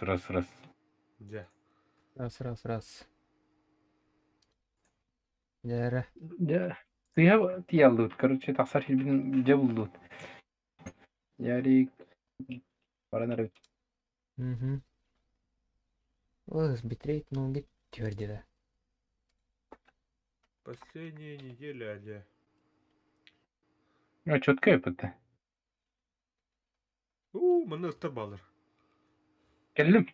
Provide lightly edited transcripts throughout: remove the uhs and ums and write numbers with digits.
раз, раз. Дьэ. Раз, раз, раз. Дьэ Дьэ, сыыһа тиийэллибит, короче, тахсар сирбитин дьэ буллубут. Ярик баран эрэбит. Угу. Ой, битрейт ноги твердый. Последняя неделя, дьэ. А четко это. Уу, манна ыттар бааллар. Кэллим.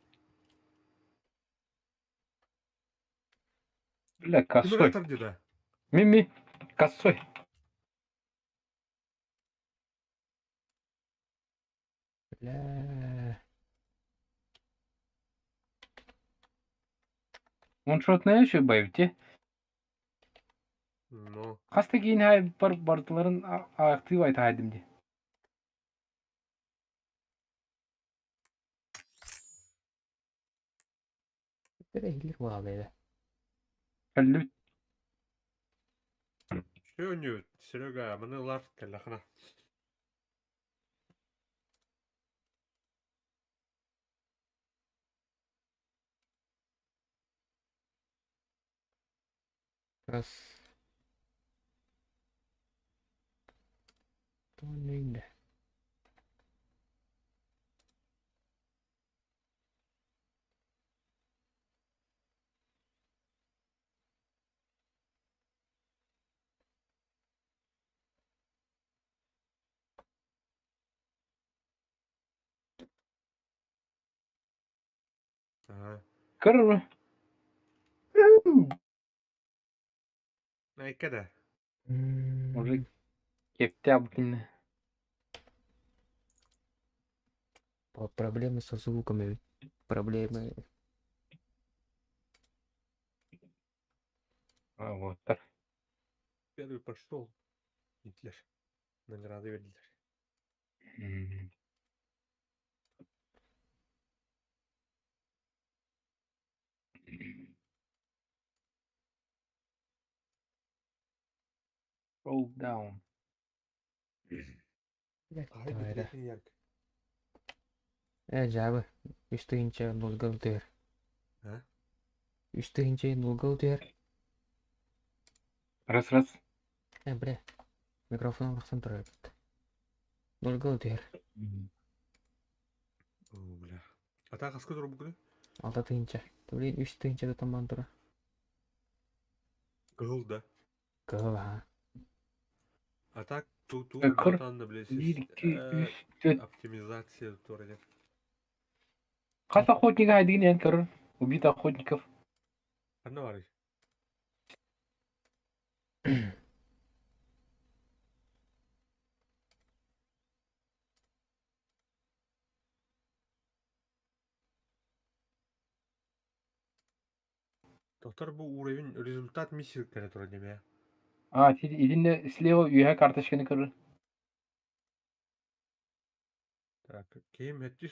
Бля, Ким косой. ыттар дии да? Мими, косой. Бля. Он шотная еще байвте. Ну. Хас да киин бар бардыларын аахтыы айтаайдым дии. Иһиллэр буолла Кэллибит. Все Серега, маны ылар кэллэххинэ. Раз. Тоninda. Ага. Көр. Айка да. Мужик кепте абытын. Проблемы со звуками. Проблемы. А, вот так. Первый пошел. Гитлер. Награды бердилэр. Roll down. Ай, битрейт ярк. Э, жабы. Үс тыһыынча нолга утуйар. А? Үс тыһыынча нолга утуйар. Раз, раз. Э, бля. Микрофон тахсан турар эбит. Нолга утуйар. О, бля. А так хаска турар бүгүнү? Алта тыһыынча. Блин, үс тыһыынча таман турар. Кыһыл да. Кыһыл аха. А так ту-ту Көр. ботан да блядь, Биир, икки, үс, түөрт. оптимизация тура Хас охотника айдыгын эн көрөр. Убит охотников. Ханна барый? Доктор бу уровень результат миссии кэлэ турар диэмэ. А, итиннэ слева үөһэ карточканы көрөр. Так, ким эти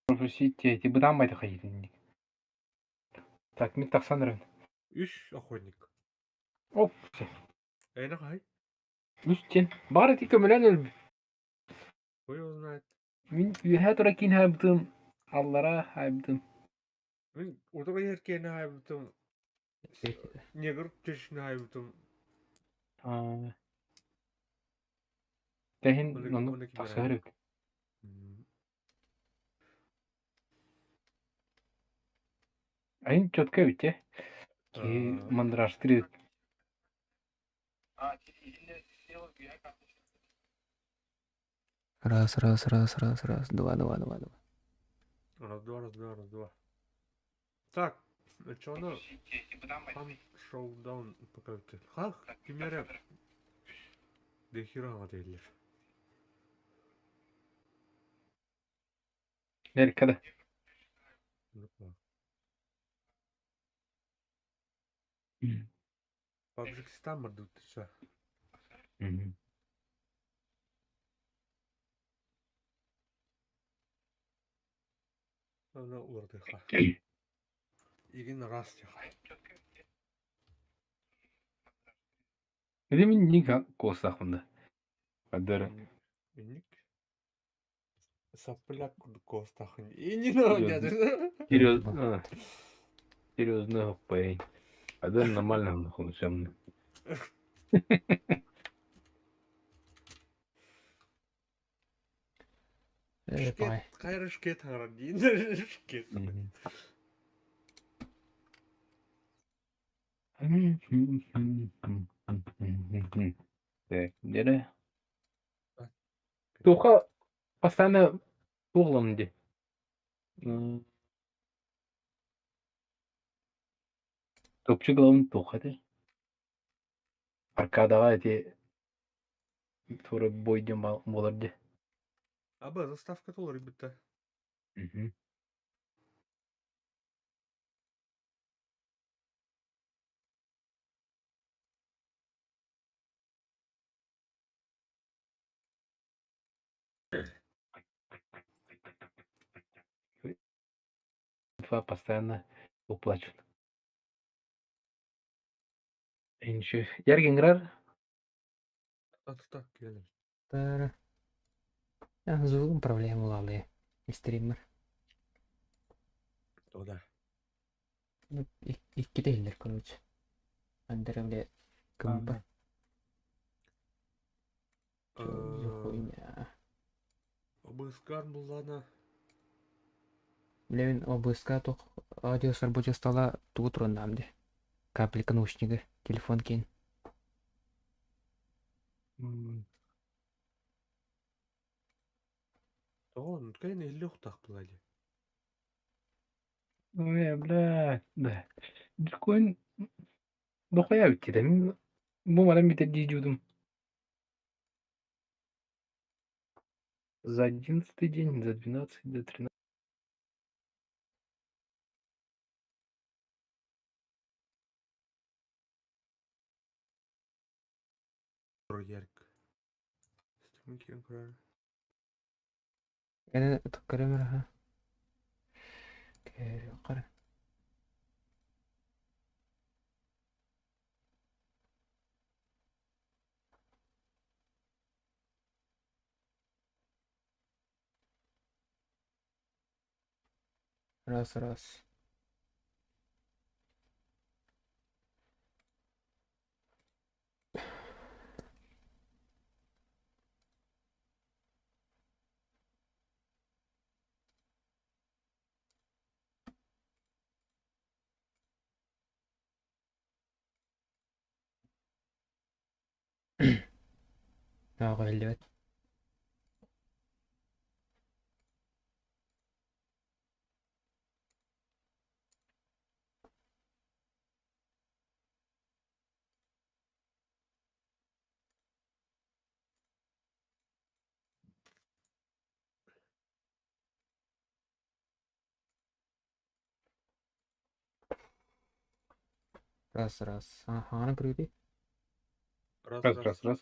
Пропустите, эти бытаан байтаха итинник. Так, мин тахсан эрэн. Үс охотник. Оп, Эйна хай? үс диэн. Баҕар ити көмөлөөн өлбүт. Хуй его знает. Мин үөһэ тура киин хаайбытым, аллара хаайбытым. Мин утура иһэр хаайбытым, негр түшүн хаайбытым. Аа, Тэһин оннук Оны ким тахсыһар эбит. Айын четко эбит ээ. Киһи мандражтыр эбит. Раз, раз, раз, раз, раз, два, два, два, два. Раз, два, раз, два, раз, два. Так, чону хан шоудаун пока Ха, кимере дехира дейлер. Америкада. Пабжикстан мардут что? Аны улардыха. Игин раз тиха. Ити мин ник куостаахпын да. Каддары. Инник. Саппыляк курдук куостааххын. Иннин Серьезно, серьезно, парень. А да нормально нахуй. Бай. Хайра шкет хаҥарар диин шкет. Так, где Туха постоянно туглан ди. Топчу главын туха ти. Аркадаҕа ити тура бой диэн буолар дии. Аба заставка толорбута. Мгм. Постоянно уплачивают. Ничего. Яргинграр? Так, кэлэр. Тара. Звугом проблема улаалыы. Стример. Тода. Ну, иккитэ иһиллэр, короче. Андера, бля, кымпа. Чё за хуйня? ОБСК буллана. Бля, мин ОБСК туох аудио рабочий стола тугу туруннаам дии. Капелька наушнига, телефон киин. Тоҕо кэлин иһиллиэх тахпыла дии. Ой, бля, да. Биткоин дохуя бүттэ. Мин бу манан бүтэр дии дьуудум. За 11-й день, за 12, за 13. Ярик. Кэлин көрөмөр аха. Кэр Раз, раз. Ааҕа иһиллибэт. Раз, раз. Аһаҕана көрүүй. Раз, Раз, раз, раз.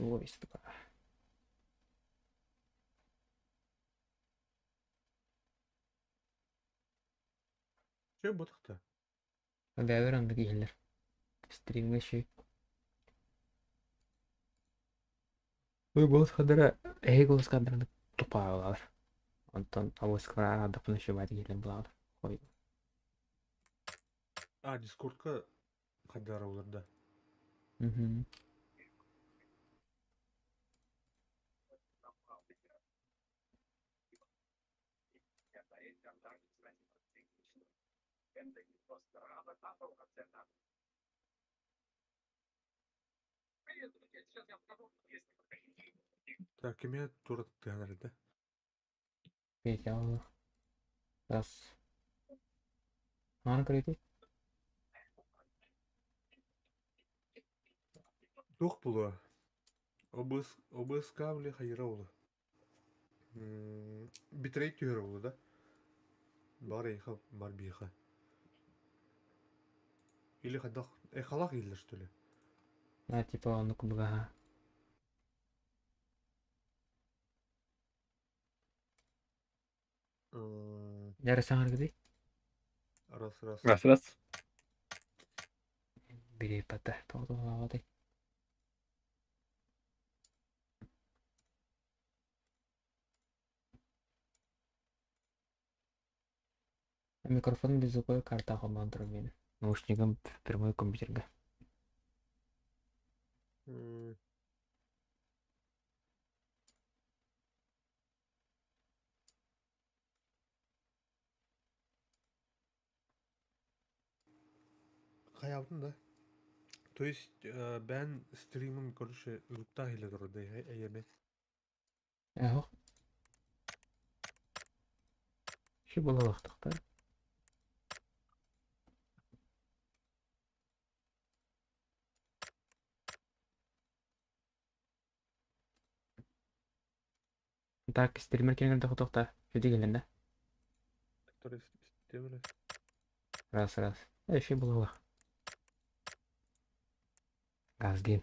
Свойства. Чё ботахта? Бэбэр оннук иһиллэр. Стримҥэ ши. Ой, голос хадара, эһи голос хадара тупаалар. Онтон авоскара арадапын шибат иһиллэр булаалар. Ой. А, Дискордка хадара олар да. Мгм. Так, кимиэ тура тыһанар да? Петя, раз. Аана көрүүй. Туох буолуо? ОБС ОБСК били хайыра буолуо. Битрейт түһэр буолуо да? Бар эйиэхэ, бар биһиэхэ. Или хайдах эхалаах иһиллэр что ли? А, типа оннук курдук аха. Дьэ, саҥаргытый? Раз, раз. Раз, раз. Бириэппэтэ тоҕо туһалаабатай? Микрофон беззвуковой карта холбоон турар миэнэ. Наушнигым прямой компьютерга. Хайаабытын да. То есть бэйэн стримым, короче, звуктаах иһиллэ турар да эйэми. Эһох. Ши буолалаахтахтар. Так, стример киэҥэр дохотуохта. Шүдү кэллин да? Который стример. Раз, раз. Эши буолалах. Газ диэн.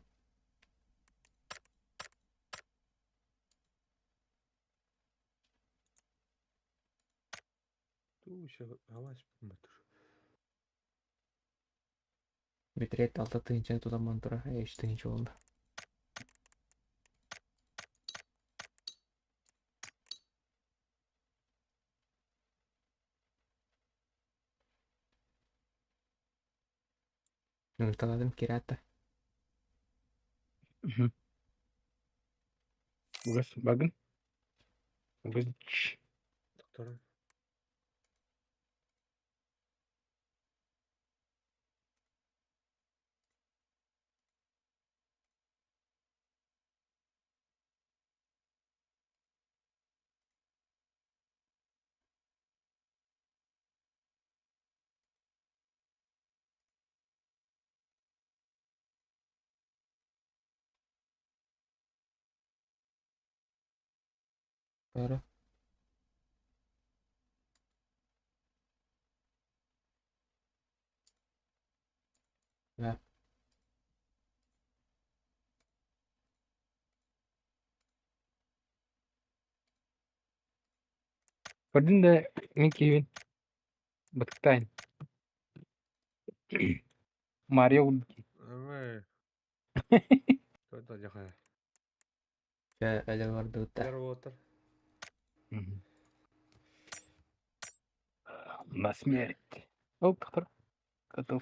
Битрейт алта тыһыынчаны тутан турар, үс тыһыынча буолла. Ыҥырталаатым кирээтэ. Үгэс багын. Үгэс. Доктор. Doğru. Да. Көрдүн да мин киһибин бытыктаан Марио Эй, что это дьахай? Дьэ, өлө барбыта. Water. На смерть. Ол доктор готов.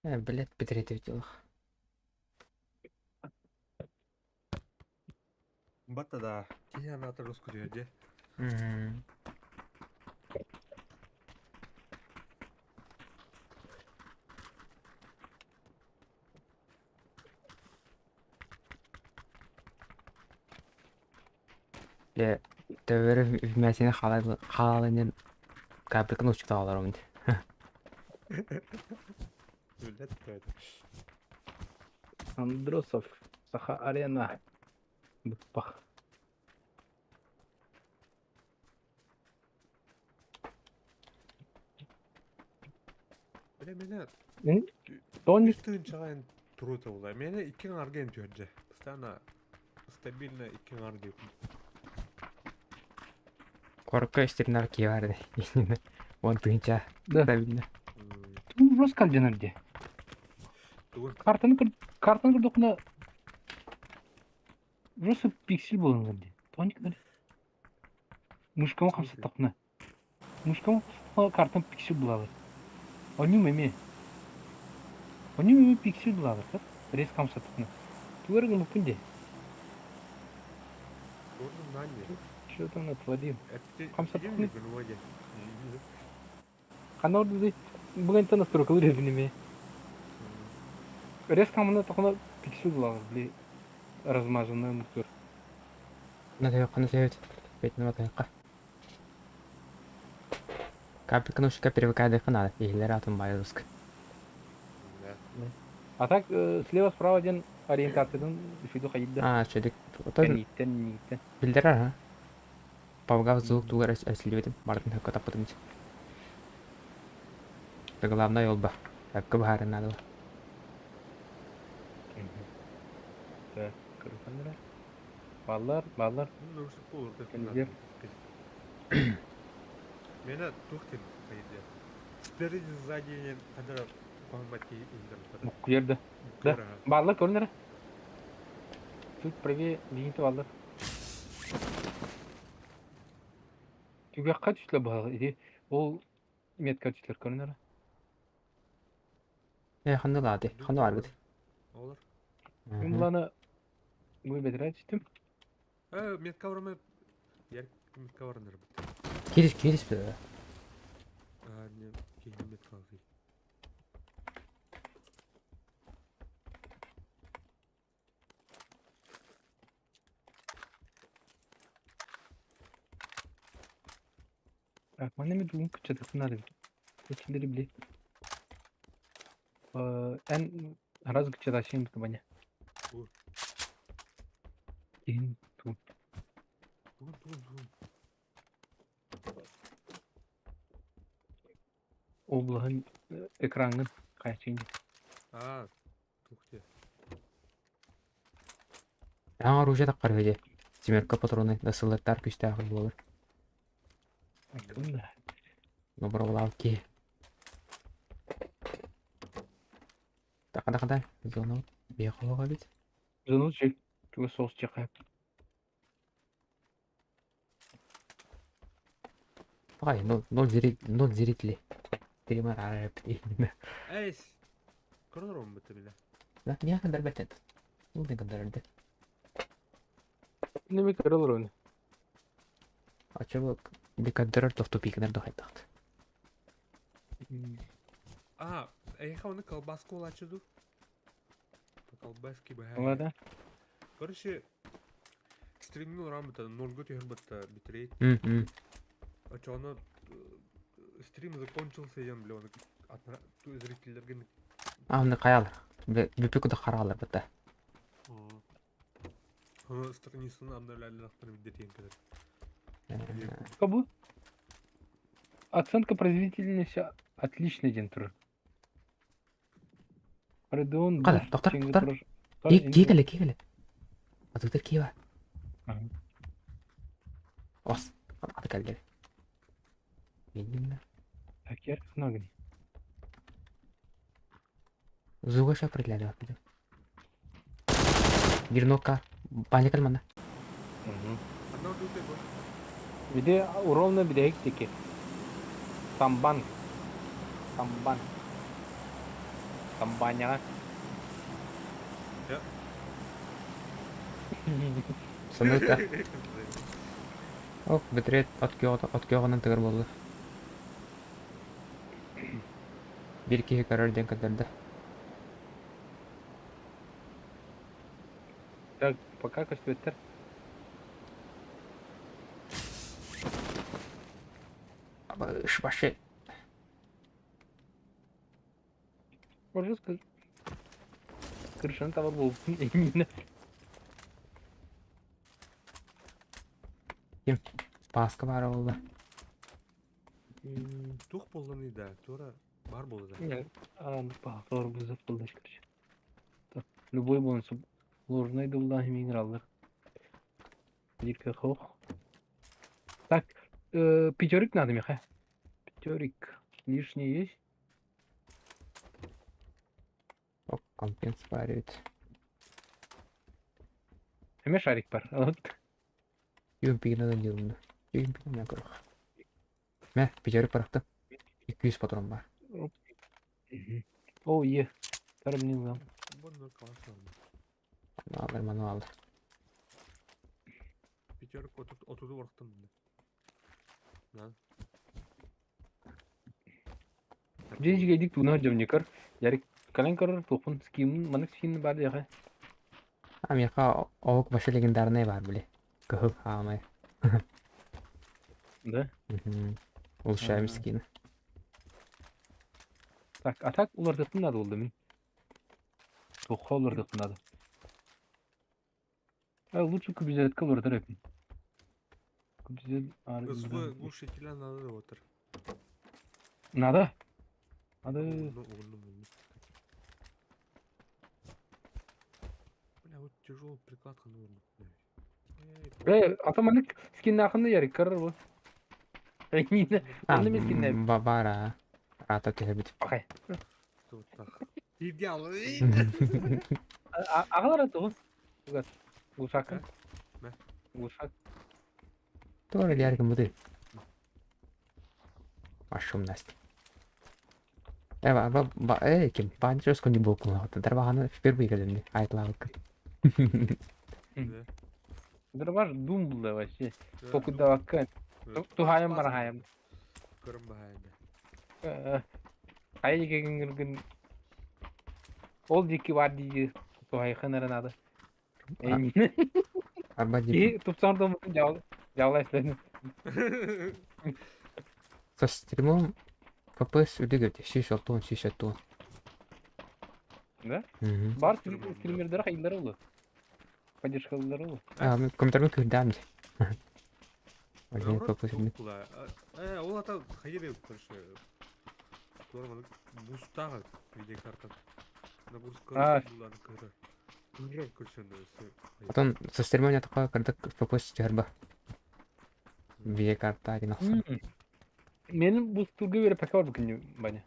Э, блядь, битрейт делах. Батта да. Киһи анаатар руску дьэ. Дьэ, төбөрө вмятина хаалынын капелька научтааларым. Блядь, кто это? Андросов. Саха арена. Быппах. Бля, меня Тони үс тыһыынчаҕа турута буолла. Миэнэ икки аҥаарга эн түһэрдэ. Постоянно стабильно икки аҥаар диэки. Корка истернар киевар. Вон тыһыынча. Да. Стабильно. Просто кальденер де. Тугун? Картаны көр картаны көрдөххүнэ просто пиксель буолан дии. Тони көр. Мышкама хамсаттахпына. Мышкама картам пиксель булабыт. Онньум эмиэ. Онньум эмиэ пиксель булабыт. Резко хамсаттахпына. Тугу эрэ гыммыппын дии. Что там натворил? Хамсаттахпына. Ханна ордуй бүгүн настройкалар эбин эмиэ. Резко хамсаттахпына пиксель булабыт, били размазанный мусор. На сөйт. Бетин матайка. Капелька наушника привыкает надо. Иһилэр атын байылыск. А так слева-справа один ориентациятын үчүгэй хайда. А, чөдүк. Отон Кэннииттэн, нииттэн. билдерер ha. Павгав звук тугар эсилибитим. Бартын хөккө таппытым. Это главное олба. Хөккө баһарын надо. Так, көрүкәннәре. Бааллар, бааллар. Кэннигэр. Мена туох диэн хайдыа. Спереди сзади диэн ханна куһаҥмат киһи иһиллэр. Буккуйар да. Да. Бааллар көрүнэрэ. Чуть правее биһиги бааллар. Түгэххэ түслэ баһаҕа ити ол метка түслэр көрүнэрэ. Э, ханна лааты? Ханна барбыт? Олор. Мин буланы бу бэтэрээ түстүм. Э, метка барамы Яр метка баранар бит. Кирис, кирис бе. А, не, киһи метка алды. Так, манна мен тугун кыччатыахпын наада эбит. Эчилэри били. Эн раз кыччатааччыҥ эбит Ваня. Тугу? Киһин тугун. Тугун, тугун, тугун. Облаһын экраҥҥын хааччыйын. Аа, тух диэ. Аҥар оружие таххар үһү дии. Семерка патроны да сыллаттаар күүстээх буолар. Айдым да. Доброволал киһи. Така така зона бехолоға бит. Зону чек. Туга соус чекай. Пай, ноль ноль зрителей, ноль зрителей. Тримар араб Эй, көрөр бит биле. Да, не кадар бетет. Ну, не кадар бетет. Неме көрөлөр оны. Ача бикаддерер тохтупикнер дохайтахт. А, эйха оны колбаску улачыду. По колбаске бага. Ладно. Короче, стримнул рамыта, ноль год бытта битрейт. А чё оно стрим закончился, я, бля, он от зрительдерген. А, оны каялар. Бүпү куда харалар бытта. Оны страницаны обновляли нахтар видеть кадр. Кабу? Оценка производительности отличный день тур. Радион Кала, доктор, доктор. Кикеле, кикеле. А тут кива. Ос, аты калдер. Минимна. Так, я ногни. Зуга ша определяли. Гирнока, паникал мана. Одна тут его. Биде ровно биде теки. Тамбан. Тамбан. Тамбаня. Я. Саныта. Ок, битрет от кёгынан тыгыр болды. Бир киһи көрөр диэн көрдөрдө. Так, пока көстүбэттэр. Абыш башы. Можно сказать. Крышаны таба болуппун именно. Ким? Паска баар буолла. Тух болдun да, тура бар болды да. Нет, а, ну, похор вызов был, короче. Так, любой бонус. Ложный дулла минераллар. Дикая хох. Так, пятерик надо, Миха. Пятерик. Лишний есть? Ок, компенс барит. Эме шарик бар. Вот. Юмпигинен юлна. Юмпигинен көрөх. Мә, пятерик барахта. 200 патрон бар. Мгм. О, е. Второй не знал. Бонно классно. Алыр, мануал. Пятерку отуду барахтан. Да. Дежиге дик туна жомникар. Ярик кален карар тохун ским манык скин бар яха. А меха ок башы легендарный бар биле. Кыһыл хаамай. Да. Улучшаем А. скины. Так, а так улардыктын надо болду мин. Тохо улардыктын надо. А лучше кубизетка улардар эпин. Кубизет СВ глушителя надо отыр. Надо? Надо. Угну, угну, угну. Бля, вот тяжелый прикладка нужна. Э, ата маннык скиннаахын да ярыккар бу. Эйиинэ, А, онно мен скиннээбит. баара. Аата түһэбит. Окей. Туттах. Идеал. Аҕалара тугун? Тугас. Глушакын. Мэ. Глушак. Туора лиаргын бутый. Ашум Настя. Э, ба, ба, ба, э, ким, баанчы өскөн болкун Дарбаҕаны впервые кэлэнни айтлаабыккын. Дробаш дум булда вообще. Токудавакка. Тухайым барахайым. Көрөн баһайым. Хайа дикегин Ол дики бар дии тухайхын эрэ надо. Арба Киһи тупсар домутун дьаалай эслэнин. Со стримом ФПС үрдүк 160 170. Да? Бар стримердер хайыллар олу. Поддержкалылар олу. А, мен компьютермен кырдаам дии. Один ФПС Э, ол ата хайыр короче. Тура бустағы видеокарта. Нагрузка булан кыры. Кыры короче. Потом со стримом я такой, когда ФПС түһэр Видеокарта один охсон. Менин бу стулга бере пока бар күнү Баня.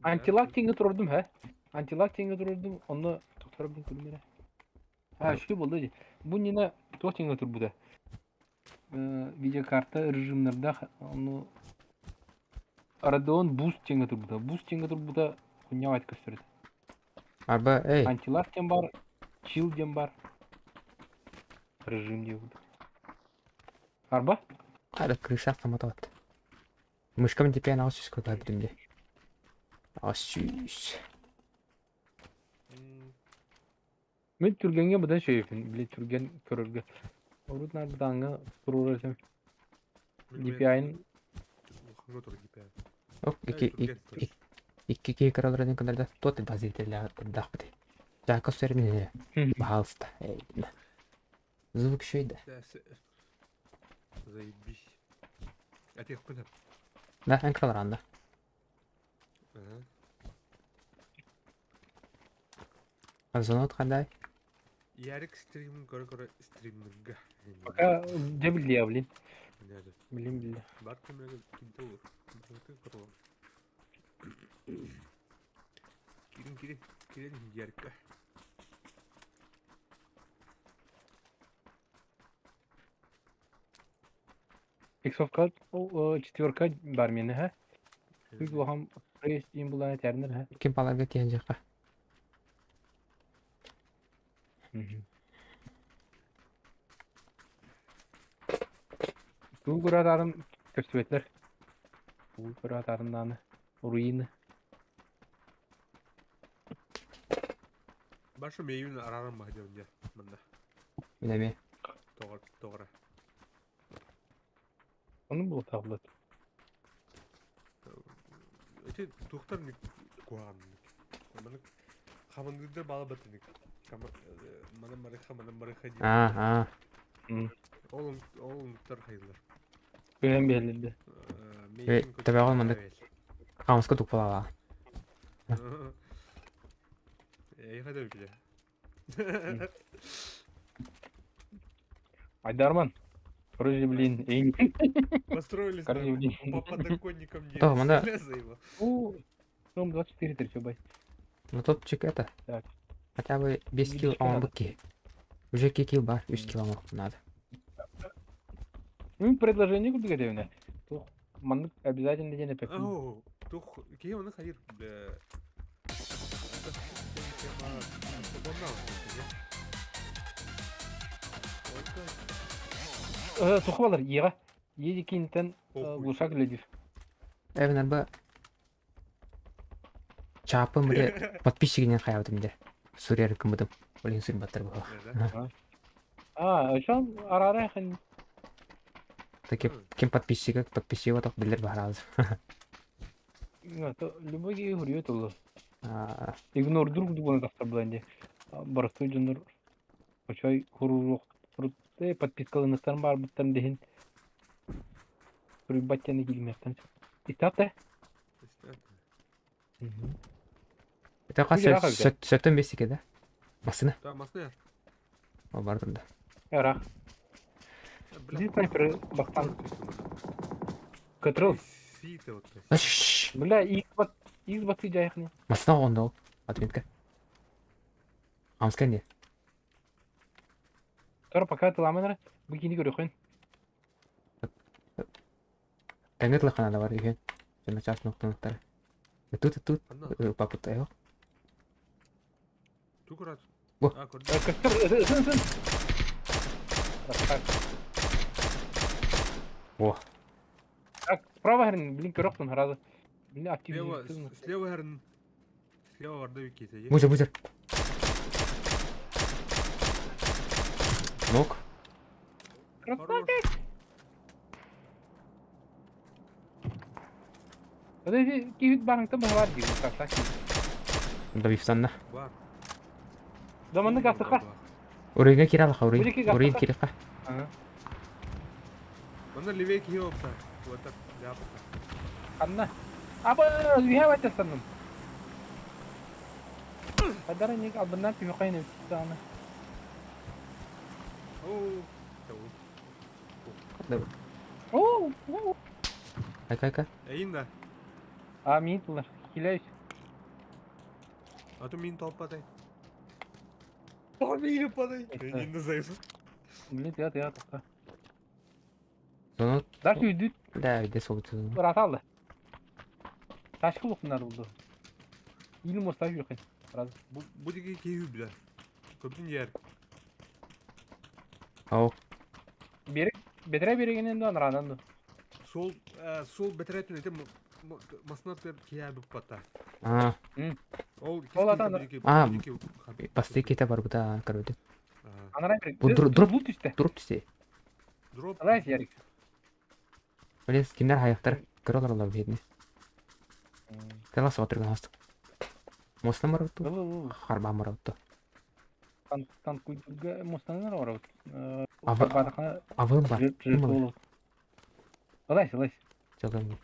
Антилак теңге турдум, хэ? Антилак теңге турдум, онно тохторобун күлүмэрэ. А, şu болду ди. Бу нина туох теңге турбута. Видеокарта режимнарда ону Radeon Boost теңге турбута. Boost теңге турбута хуйня айт көстөрөт. Арба, эй. Антилак тем бар, чил дем бар. Режим диye Арба? Қайда крыша автомат алады. Мышкам DPI ағыз сүйіс көк білімде. Ағыз сүйіс. Мен түргенге бұдан шөйіпін, біле түрген көрірге. Урут нарбытаңы турур этим. DPI-ын Оп, iki iki киһи кыраларын кынарда тот базителлаахпыт. Жака сөрүнү баһалыста. Звук шөйдө. Заебись. Этиэхпин Да, эн кыраларанда. Звонок қандай? Ярик стримин көрө-көрө стримнерга. Пока дьэ биллиэ блин. Билим биллэ. Бар көмөгө кимде olur. Барыты Кирин кирин кирин Ярикка. Иксовка четверка бар мени ха. Күз улахан пресс диэн булаан этэринэр ха. Ким паларга тиэн жакка. Туу куратарым көстүбэтилэр. Уу куратарым дааны руины. Башы мейүн арарым баһдион дьэ манна. Мин эмиэ. Тоҕор тоҕора. Ону бултаабылат. Эти тухтар куһаҕаннык. Маны хамандыырдар баала батынык. Манан барыха, манан барыха диэн. Аа, аа. Ол ол унуттар хайылар. Көһөн биһэллэрдэ. Тэбэҕэ маннык хаамыска туппалаала. Эйиэхэ да билэ. Айдарман. Короче, блин, эйн. Построились Короче, блин. по подоконникам не То, манда. его. У, Ром 24 тридцать бай. Ну топчик это. Так. Хотя бы 5 килл Видишь, надо. оҥорбут киһи. Уже 2 килл бар, 3 килл оҥоруохпун надо. Ну, предложение курдук этебинэ. Туох маннык обязательно диэн эппэппин. Оо, тух киһи оны хайыр бля. Суха балар иэҕэ. Иэ дикиинтэн глушак үлэлиир. Эвен арба чаапым бile подписчигинен хайабытым де. Сурьяр кымытым. Блин, сурьбаттар буолла. А, ошон араарай хэн Таки ким подписчига подписчига тох билер баһарааз. Любой киһи хуруйа толло. Аа, Игнордур курдук буолан тахсар буолан дии. Боростуой дьоннор очой хуруруох подпискаланыахтарын баарбыттарын да иһин суруйбат диэн кииримиэхтэн сөп. Истэҕит Это Ыраах эбит. сөптөн бесике да? Массыына. Да, массыына. Ол бар турда. Ырах. Бля. Иди снайперы бахтан. Көтрөл. Сиите вот. Бля, икс баты жайхны. Массыына оҕонда ол. Отметка. Амска не. Тор пока тыламанара. Бу кини көрөхөн. Тэҥҥэ тылаххана бар үһүөн. Дьоно чаас нуктанаттара. Тут тут папыта его. Тугурат. Бу. Көстөр ытын ытын. Так. О. Так, справа херин, блин, көрөхтөн сразу. Блин, актив. Слева, слева херин. Слева варда виките. Бузер, бузер. Нок. Красавчик! Подожди, кивит барыңты бар дейм, красавчик. Давивсанна. Бар. Заманны гасыха. Урыйга киралаха, урый. Урый кирилха. Ага. Манна левее киһи опта. Вот так, ляпта. Анна. Аба, лүһэ байтастанным. Хадара ник албыннан түһү таны. Оу. Оу. Айка, айка. Эйин да. А, мин тулар. Хиләйс. А то мин толпатай. Помили подай. Эйин да зайф. Блин, тя тя тоқта. Соны Даш үйдү да, үйде сол. Раталды. Ташкы лукунар булду. Илим моста юк. Раз. Бу бу диги киһи бля. Көптүн ер. Ау. Берек бетре берегенен да радан да. Сол сол бетеретүн этим маснат киһи бу пата. А, Ол Ол атан- А, басты кете бар бута короче. Анара берек. Бу дроп- Бул түстө. Дроп түсте. Дроп. Алай ярик. Блин, кимнер хаяктар көрөлөр олар бетне. Тела сотырган хаст. Мостан бар буту. Бу Харба бар буту. Тан тан куйга мостанар бар бут. Ава- Авым бар. Ким Алай, алай. Жылым.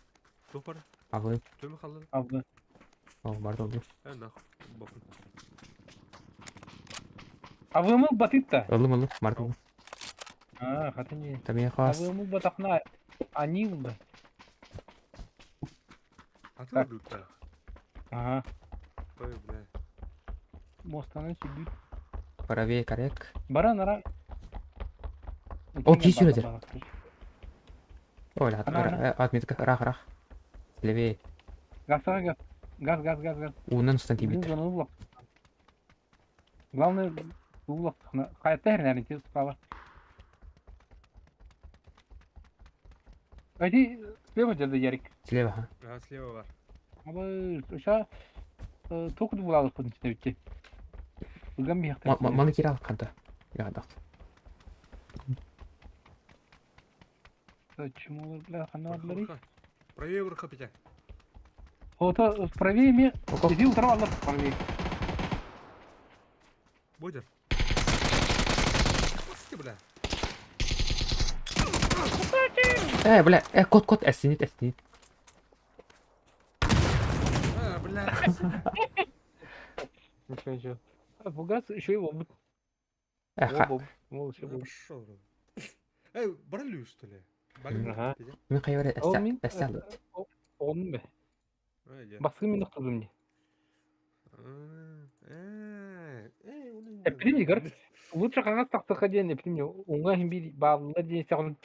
Топар. Авым. Төмө халды. Абы. О, бар doldu. Э нах. Бакын. Абымы батытта. Ылым ылым бар doldu. А, хатын. Тамия хас. Абымы батакна ани булды. Аты Так. дутта. Ага. Ой, бля. Мостанын сүдү. Правее коррек. Бара нара. О, кис жүрөдөр. Ой, Ана, ана. отметка рах рах. Левее. Газ газ. Газ газ газ газ. Уунан устан Блин, тибит. зону улак. Главное, улак. Хаятта хернәрин тез справа. Айди слева жерде Ярик. Слева, ха. Ага, слева бар. Абы, ошо токуду булалык бунун ичинде битти. Булган бияқта. Маны кире алып канта. Ягадак. Чумолар бля, ханарлары. Правее вверху пятя. Ото правее ме. Око. Иди утро алып правее. Бодер. Пусти, бля. Э, бля, э, кот, кот, эстинит, эстинит. А, бля. Ничего, ничего. Фугас еще его. Э, ха. Мол, еще был. Пошел. Эй, брали, что ли? Ага. Мен кайбер Ол мин эстә Onun be. Эй, Баскы мен токтодум не. Эй, Эпилим гөр. Лучше кагаз тактыка диэн эпилим уңга хим бир баалылар диэн сагын.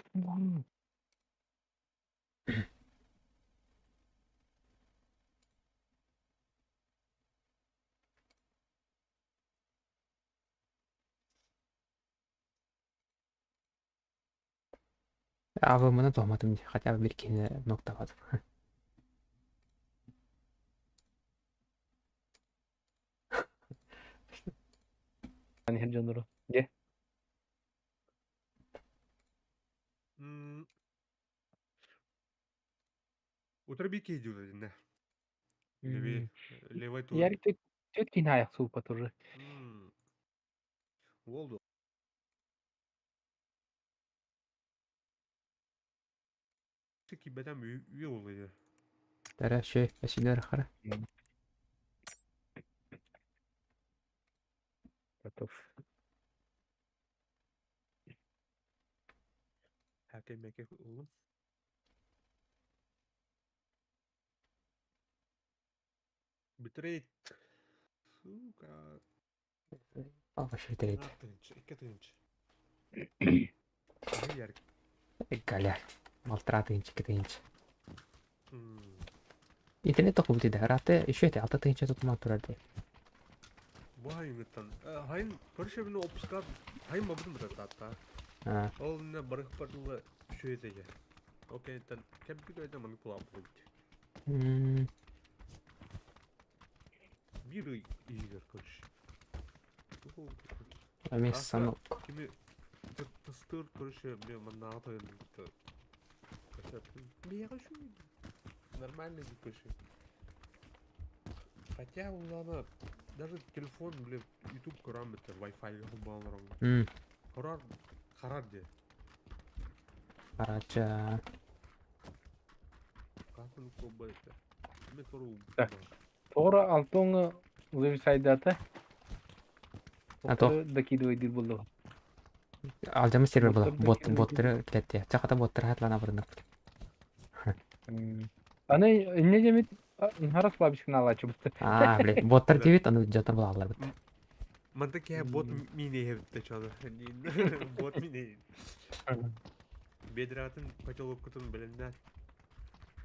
Авы мына тохматым хотя бы бир кихини нокта бадым. Ани хер жонору. Утробики идут, да. Левее, левой тур. Ярик төт төт кин аяк сулпа тоже. Волду. Кибетем үй олды. Тәрә шөй, әшилер хара. Готов. Хакемеке ыллым. Битрейт. Сука. Алҕас битрейт. Тыһыынча, 2 тыһыынча. Ярик. Галя. 6 тыһыынча, 2 тыһыынча. Интернет тохубут иде. Раты еще эти 6 тыһыынча тутуман турар дии. Бу хайыҥыттан. Хайын көрүшөбүнү опуска хайын бабытын бытаттаатта. Ол не барых бардылы шөйдеге. Окей, тан кемпик өйдө маны кулааппыт. Биир ый иһигэр короче. Эмиэ санок. Кими тыстыр короче мен маннааҕы тойон кытта Миэхэ үчүгэй нормально короче. Хотя улаана даже телефон блин YouTube көрөн битер Wi-Fi холбоон олорон. Хорар харар дии. Харача. Катын кобайта. Мен тору. Так. Тоҕо алтоҥҥа вебсайдата А то докидывай диир буоллаҕа. Алдьаммыт сервер була. Боттар Бот докидывай боттары килэттиэ. Чахата боттары хатлана барыннар. Аны инне дэмит харас бабишкин алаачыбыт. Аа, блин, боттар диэбит, аны дьонтон булааллар бит. Манта киһи бот мине чода. Бот мине. Бедратын котелоккутун билиннэ.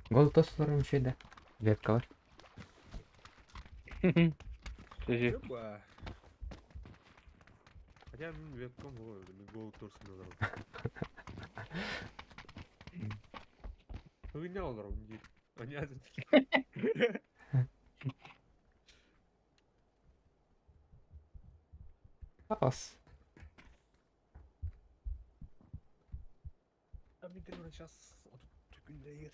Гол тосуларым да. Вебка бар. Сөжи. Опа. Хотя мен вебкам ғой, мен гол турсын оларым. Хуйня оларым дейді. Понятно. Ас. Сейчас күндәйер.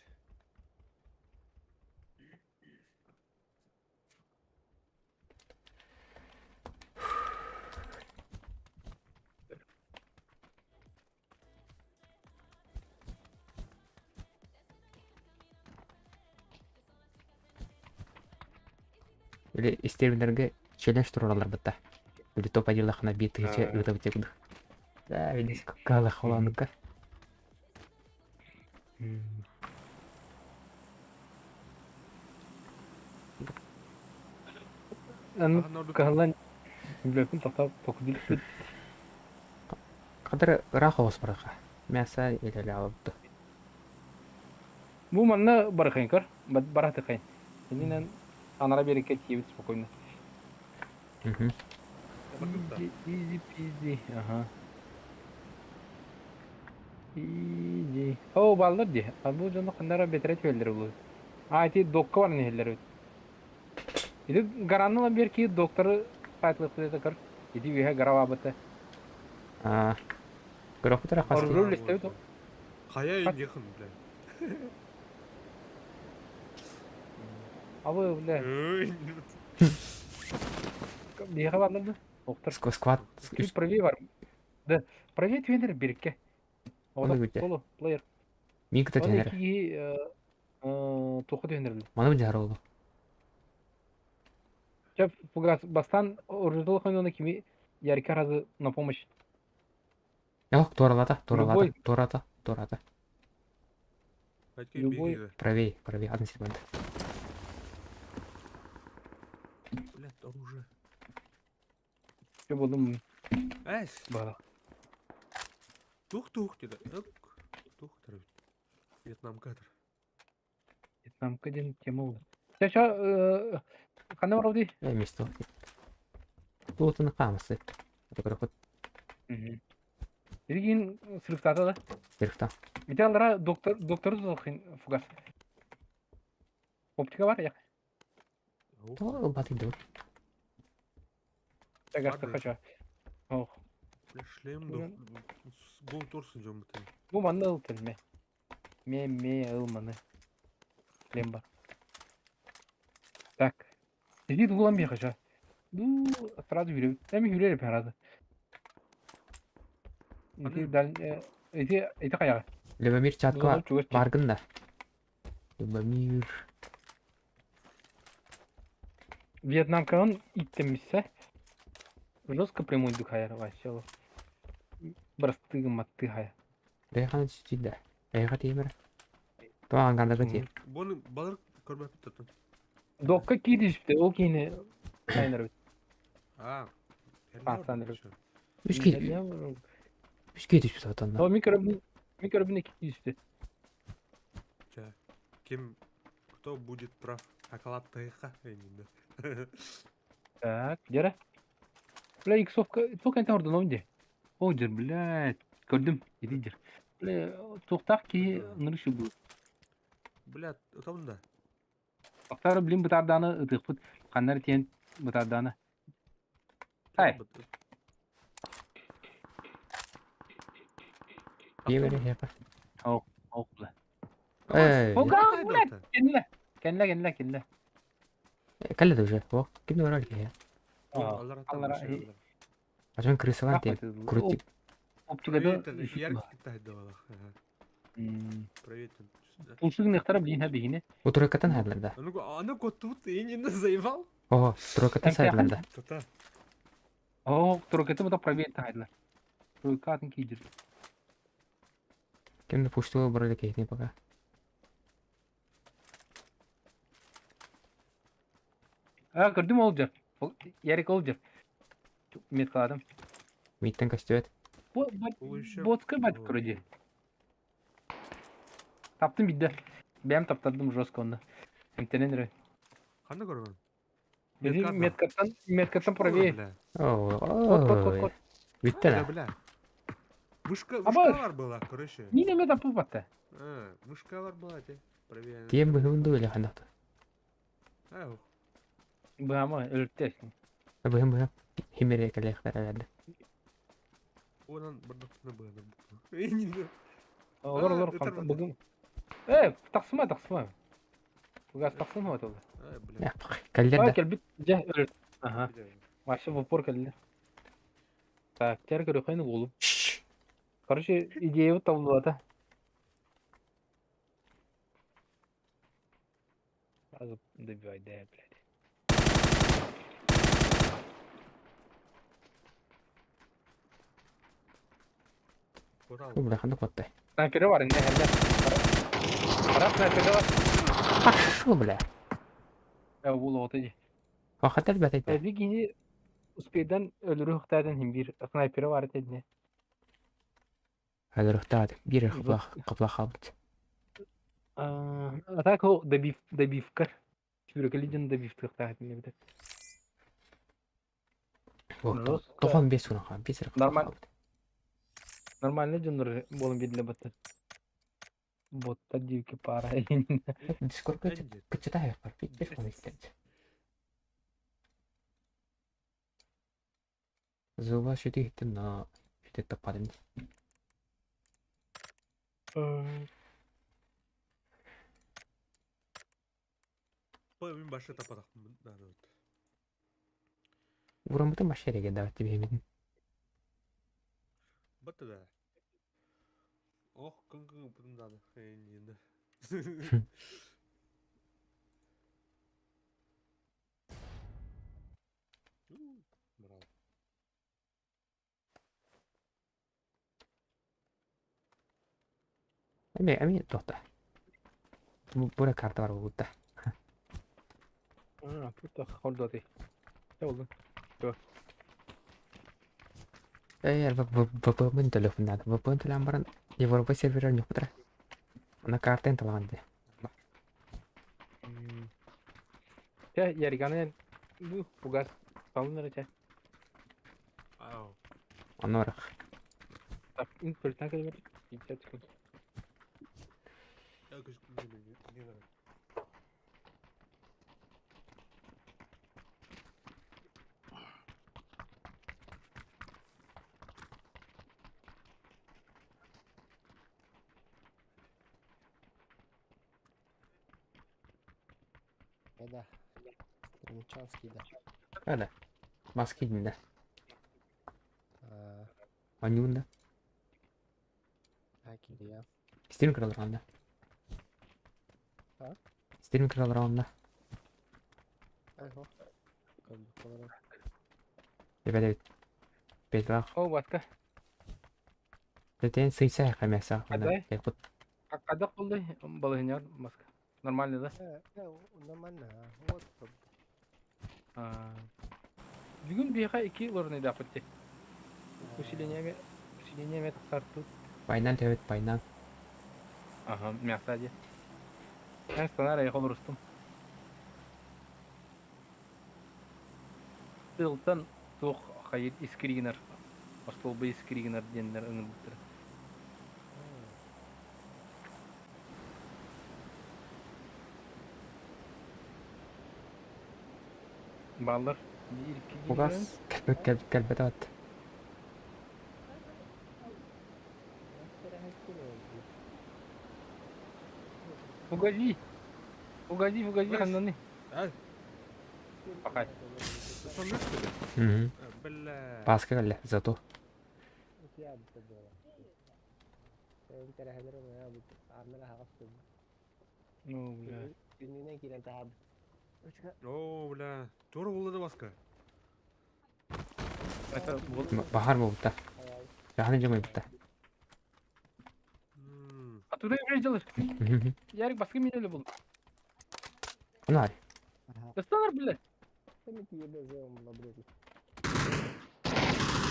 Или истеринерге челлендж туралар бытта. Или топ один лахана 1000 ыта битек. Да, видишь, какая холанка. Аны кыһаллан билбэппин тоқтап токудилпит. Кадыр ыраах оҕус бараха. Мясо илэлэ алабыт. Бу манна барахайын көр, барахтыкайын. Иннинэн анара берекке тиийбит спокойно. Easy, easy peasy. Ага. Easy. О, баллар дии. А бу дьону ханнара бэтэрэ түһэллэр булу. А, ити докка баран иһэллэр эбит. Ити гаранны ылан биэр киһи докторы сайтылык көр. Ити үөһэ гарабаабыта. Аа. Көрөхпүт эрэ хас Ордур үллэстэбит. Хайа инехин, бля. Абы, бля. Биһиэхэ бааллар да? Доктор. Сквад. Чуть правее бар. Да, правее түһэнэр бирикке. Оны күтэ. Соло, плеер. Мин кытта Оны түһэнэр. икки киһи туохха түһэнэр били. Маны бу олу. Чэ, фугас бастан оруждал хойнона кими ярика разы на помощь. Ох, туоралата, туоралата, Любой. туората, туората. Любой. Правее, правее, одна секунда. Блядь, оружие. Все булдум Эс, бала. тух-тух деді. Тух тарабит. Вьетнам кадр. Вьетнамка диэн тема буолла. Чэ, чэ, ханна барабытый? Э, место. Туутун хаамасы. Это көрөхпүт. Билигин срывтата да. Сырыхта. Ити аллара доктор доктору туталхын фугас. Оптика бар я. То батыйды. Тагарты Бар хочу. Ох. Шлем гол торсын жон бітен. Бу манна ыл ме. Ме ме ыл маны. Шлем бар. Так. Иди дулан би хочу. Ну, сразу жүрөбүт. Эми жүрөр сразу. Ити дал ити ити каяга. Любомир чатка Чугас. баргын да. Любомир. Вьетнамканын иттемиссе. Жестко прямой дыхайар вообще. Бырастыы гымматтыы хайа. Бэйхана түсүйдэ. Эйха тиэмэр. Тоҕо ангардага тиэ. Буну балыр көрбөппүт татын. Докка кииришпитэ, ол киһини сайынарбыт. А, Паасан Үс киһи үс киһи түспүт отонно. О, микробин икки түстү. Ким, кто будет прав? Акалат тыха именно. Так, дьэрэ. Бля, иксовка, туох кэнтэн ордоном дии. О, дьэр, блядь, көрдүм, иди дьэр. Бля, туохтаах киһи ынырык бу. Блядь, утам да. Ахтары блин бытардааны ытыахпыт, ханнар тиэн бытардааны. Ай. Тиэмэр эһиэхэ. Ох, ох, бля. Эй, Ога, блядь, кэллэ. Кэллэ, кэллэ, кэллэ. Кэллэ да уже. О, ким да барар киһи. Аллара, Ачан крысалар тиэн. Крутик. Оптикада Привет. Пулсугнехтара блин хабихине. У тройкатан хайдылар да. А ну тут и не заебал? О, тройкатан сайдылар да. Та-та. О, тройкаты бұда проверь тайдылар. Тройкатын кидер. Ким да пуштуга барар киһини пока. А, көрдүм ол жер. Ярик ол жер. Меткаладым. Миттен көстүбэт. Ботска бат вроде. Таптым бидде. Бэм таптардым жестко онны. Эмтенен рэ. Ханна көргөн? Меткаттан, меткаттан правее. О, Кот, кот, кот, кот. Бүттэ Бля, да. бля. Вышка, Аба. вышкалар была, короче. Мин эме тапып батта. А, вышкалар была, те. Проверь. Тиэн быһыбын дуу или ханна. А, ух. Бама өлтәсин. Быһым быһым. Химере кэлэхтэр эрэллэр. Онан бардактына быһына бу. Олор олор А, өтөр бүгүн. Э, тахсыма, тахсыма. Бугас тахсын вот ол. А, бля. Кэллэр А, да. келбит жа өлт. Ага. Вообще в упор келди. Так, тер көрөхөн болуп. Короче, идея табылды. Сразу добивай, да, блядь. Бля, ханна куоттай. Снайпері бар, инде хәлдә. Кара снайпері бар. Хорошо, бля. Ә, бул оты ди. Хатар бәтәйтә. Әби гини успейдан өлөрү хтадан хим бир снайпері бар дедне. Хәлрөхтә бир капла капла хабыт. А так о добив добивка. Сүрөкелиден добивка хтаат не бит. Тохон бес уна ха, бес Нормально. Нормально жоннор болон бириле батты. Ботта дивки пара. Дискорд кычыта хайпар, бит коннектед. Зуба шүтү хиттен на шүтү таппадым. Мин башы тападак. Урамытын баш ереге да бит бихемин. Бытты да. Ох, күн күн бутындады. Енді. Браво. Эми эми тохта. Бура карта бар бутта. А, тут холдоты. Болду. Э, ВП телефон надо. ВП телефон баран. Европа сервер не хутра. Она карта таланды. Чэ, яриганы бу пугас салыныр чэ. Ау. Анорах. Так, ин көлтөн келбер. 50 секунд. Я не не Да. Стрелчанский, да. Да. Маски да. А, Анюнда. а, Кирия. Стрим кралранда. А? Стрим кралранда. Ого. Как бы колоров. Ребята, Петлах. О, Васка. Тэтэн сыйса хамяса. Адай. Кепут. Хадах булды балыһыняр маска. Нормально, да? Нормально. Вот. Бүгүн биһиэхэ ики лорнайдаахпыт дии. Усиление усиление эмэ тахсар тут. Пайнан төбөт пайнан. Ага, мясо дии. Эн станар айах олорустум. Тылтан туох хайыр искригинер, остолбой искригинер диэннэр ыҥырбыттара. Бааллар. Биир икки Угас кэлбэт кэлбэт ат. Фугази! Фугази, фугази, ханнаны. Ай, Пахай. сонно что ли? Угу. Бля. Паска кэллэ, зато. Ну, бля. О, бля. Тура буолла да Васка. Это вот. Бахар буолбута. Жаханы жамайбыта. А туда я делаешь? Ярик, баскы меня был. Нар. Достанар, бля.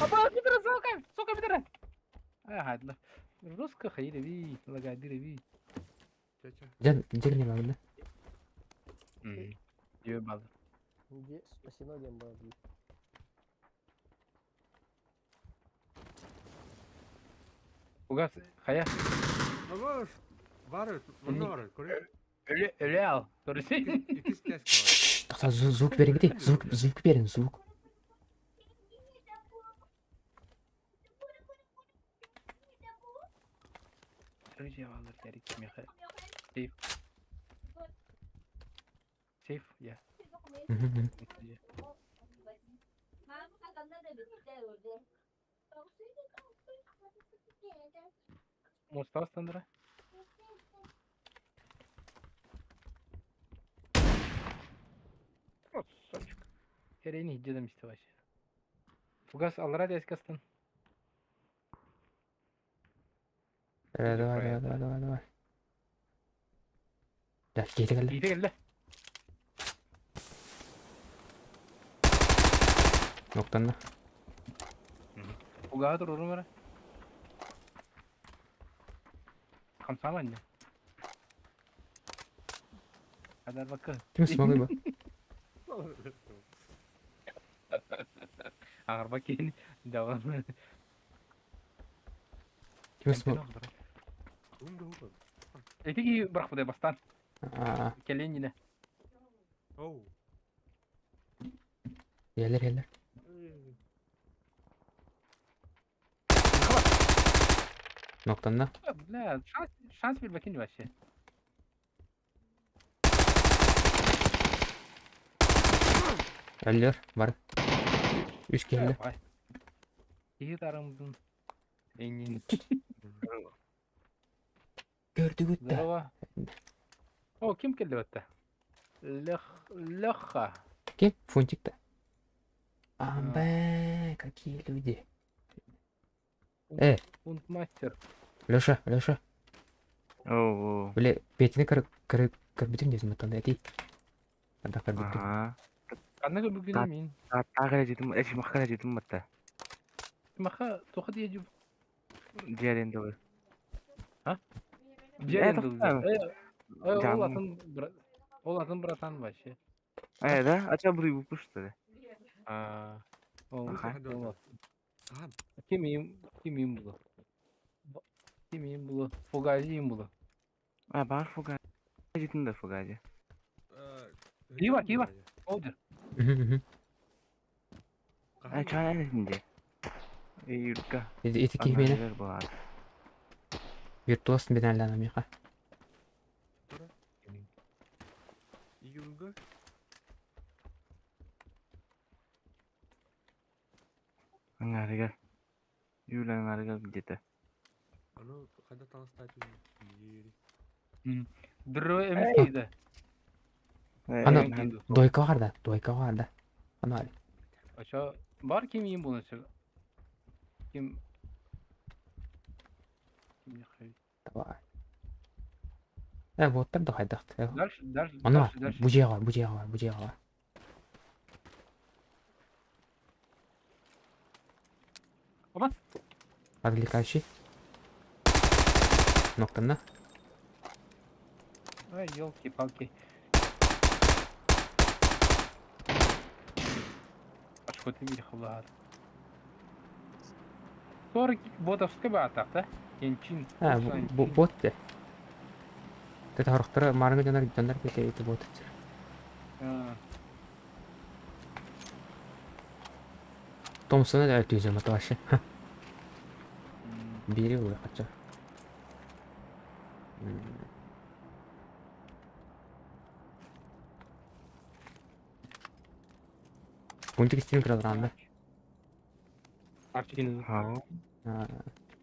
Апа, пидора, сука! Сука, пидора! Ага, да. Жестко хайри ви, лагадири ви. Ча-ча. Ден, ден не могу, да? Дюе база. Где спасено дем было, блин. Угас, хая. Абаш! Бар, манна бар, көрө. Өле, өле ал. Көрүсүй. Икис тест бар. Тоқта, звук берин где? Звук, звук берин, звук. Друзья, алар, Ярик, меха. Сейф. Сейф, я. Может, Астандра? Красавчик. Херени, дедом вообще. Фугас алра дядькастан. Давай, давай, давай, давай, давай. Да, кейті кэллэ. Иди кэллэ. Ноктанна. Фугас турурум эрэ. Хамсаама инне. Адар бакка. Ким смогли бы? Ағарба кейін даван. Ким смог? Ум да хупа. Эти бирах будай бастан. Аа, Келен Оу. елер, елер. Ноктанна. Бля, шанс, шанс бербекин вообще. Әллер, бар. Үш келді. Киһи тарымдын. Эңин. Көрдү күтті. Здорово. О, ким келди батта? Лех, Леха. Ким? Фунтик-то. Амбе, какие люди. Фунтмастер. Леша, Леша. Оо. Бля, бетini кыр кыр кырбитим десем аттан эти. Анда кырбитим. Аха. Канны бүгүн Так. мин. Тагы жетим, эч махкана жетим батта. Маха тоха дие Диарен дыбы. Диарен тоқта. дылды. Э, ол Жан. атын ол атын братан вообще. Э, да? Ача буду выпустили. А, ол Аха. ол атын. Аха. Ким ким им булу? Ким им булу? Фугази им булу. А, бар фуга. Жетим да фугази. Кива, кива. Олдер. А, чана несинде. Э, юрка. Эти кихмени. Бар. Виртуоз беналлана миха. Юлга. Аңарыга. Юла аңарыга где-то. Аны кайда таныштайт ери. Дро эмес Ана- да. Дойка барда, дойка барда. Ана. Ача бар ким им булу. Ким Кимиэхэ Давай. Э, боттар да хайдах. Дальше, дальше, Аны дальше, дальше. бу дьиэҕэ бар, бу дьиэҕэ бар, бу дьиэҕэ бар. Оба. Отвлекающий. Ноктанна. Ай, елки-палки. Ашкоты били хабылаат. 40 ботовскай баатах да? Янчин. А, бот де. Тэт хорохторо маарыҥы дьоннор дьоннор кэтэ бот. Томсона да түзөмө вообще. Бири улы хача. Пунктик истин кыралранна.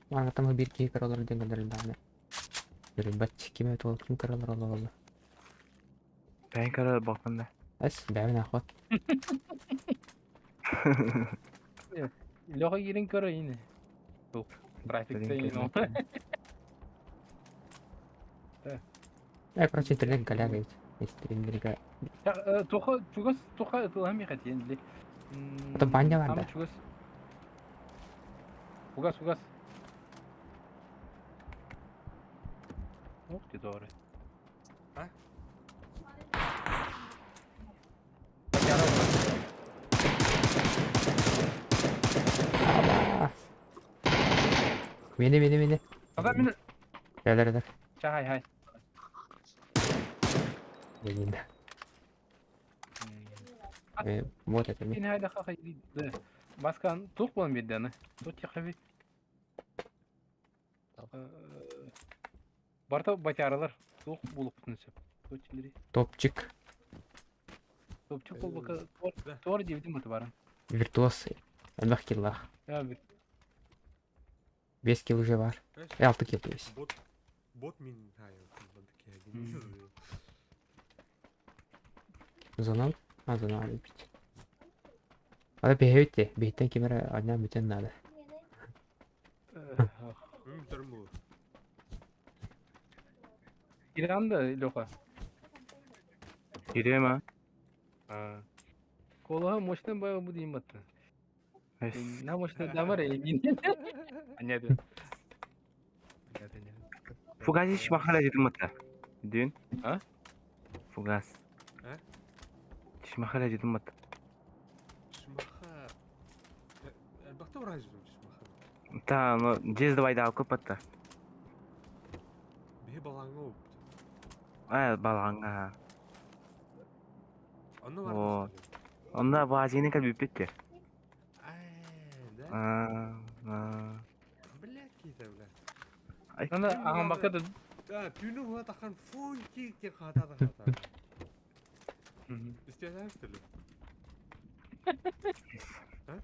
Маанатама биир киһи кыралар диэн гыннарыллаҕына. Бач ким это ким кыралар олоҕолло. Бэйэн көрөр бокун да. Эс бэйэн ахот. Леха киирэн көрө ини. Тух, трафикта ини. Э, короче, интернет голяга ведь. Стримерга. Туха чугас туха ытылаһым миэхэ тиэн Это баня бар да? Чугас. Угас, угас. Ух ты, doğru. А? Мени, мени, мени. Ада мин. Кэлэр, кэлэр. Чай, хай. Блин. Вот это ми. Мин хайда хаха да. Баскан тух болан бердени. Тут тихави. Барта батяралар тух булуктун сөп. Точилери. Топчик. Топчик болбака тор дебитим аты барын. Виртуоз. Элбэх киллах. Я 5 килл уже бар. 6 килл то есть. Бот бот мин Зона. А, зона бит. Ада бэһэбит бэһиттэн ким эрэ анньаан бүтэн наада. Иран да, Леха. Кириэм а? Колоһа мощный баа бу дейм баттын. На мощный дамар эйгин. Аньяды. Фугас иш махала дедим мата. Дün. А? Фугас. А? Чишмахала дедим мата. Чишмаха. Элбэхтэ ураажым чишмаха. Та, но жез давайда көп атта. Биһи балаңа оп. А, балаңа. Онно О. бар. Онда базины кал бүппетте. Да? А, а. Бля, кита, бля. Ана ағам бака да. Да, түүнү хуа тахан фунтик те хата да хата. Истиэсэ что ли? А?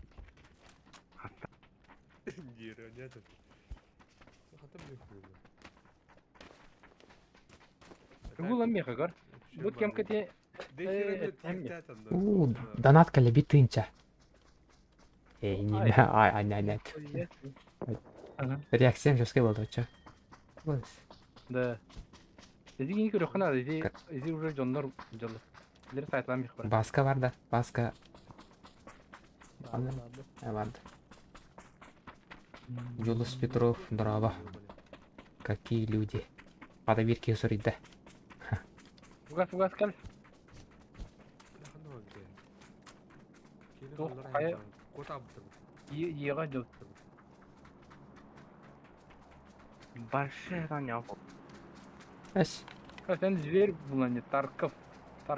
Хата. Дире, нет. Хата блин. Гула меха гар. Бут кем кете. У, донат кэлэ тынча. Эй, не, ай, ай, ай, нет. Реакция жесткая была, чё? Да. Изи кини көрөххө наада, изи изи уже дьоннор дьоллор. Билер сайтлаан бих бар. Баска бар да, баска. Барды. Юлус Петров, дороба. Какие люди. Ада бир киһи суруйда. Фугас, фугас кэл. Туох хайа Иэҕэ дьыл. Большая таня. Эс. Сен зверь булан Тарков.